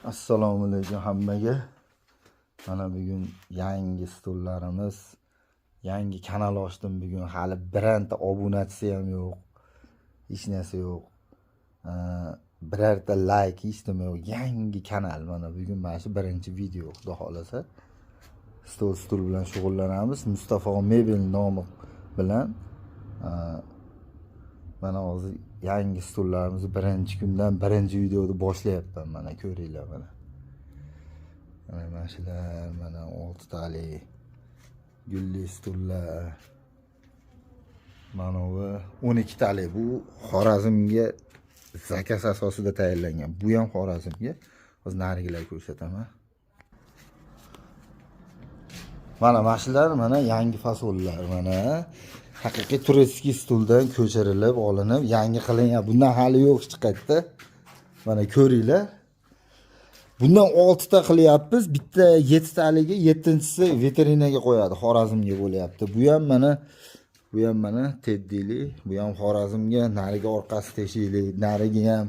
Assalomu alaykum hammaga. Mana bugun yangi stullarimiz, yangi kanal ochdim bugun. Hali bironta obunachisi ham yo'q. Hech narsa yo'q. Birorta like hech nima yo'q. Yangi kanal mana bugun mana shu birinchi video, xudo xolasa. Stol stul bilan shug'ullanamiz. Mustafo Mebel nomi bilan mana hozir yangi stullarimizni birinchi kundan birinchi videoni boshlayapman, mana ko'ringlar mana. Mana shular, mana oltitalik gulli stullar. Mana bu 12 talik, bu Xorazmga заказ asosida tayyorlangan. Bu ham Xorazmga. Hozir narigilarni ko'rsataman. Mana shular, mana yangi fasonlar, mana haqiqiy турецкий stuldan ko'chirilib olinib yangi qilingan. Bundan hali yo'q hech qayerda. Mana ko'ringlar. Bundan oltita qilyapmiz. Bitta yettitaligi, yettinchisi veterinaga qo'yadi, Xorazmga bo'lyapti. Bu ham mana, bu ham mana teddili, bu ham Xorazmga, narigi orqasi teshikli, narigi ham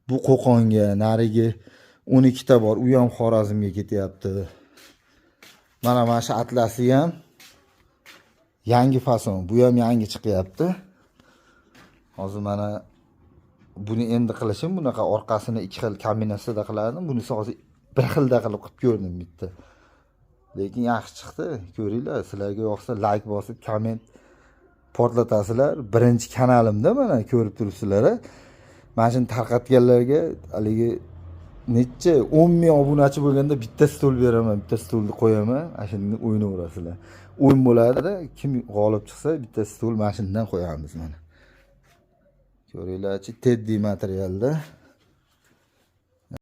bu Qo'qonga, narigi 12 ta bor, u ham Xorazmga ketyapti. Mana shu atlasi ham yangi fason, bu ham yangi chiqyapti. Hozir mana buni endi qilishim, bunaqa orqasini ikki xil kombinatsiyada qilardim. Bunisi hozir bir xilda qilib ko'rdim bitta. Lekin yaxshi chiqdi. Ko'ringlar, sizlarga yoqsa like bosib, komment portlatasizlar. Birinchi kanalimda mana ko'rib turibsizlar. Mana shuni tarqatganlarga haligi necha 10 ming obunachi bo'lganda bitta stol beraman, bitta stolni qo'yaman, ana shunda o'ynayverasizlar. O'yin bo'ladi, kim g'olib chiqsa, bitta stol mana shundan qo'yamiz mana. Ko'ringlarchi, teddi materialda.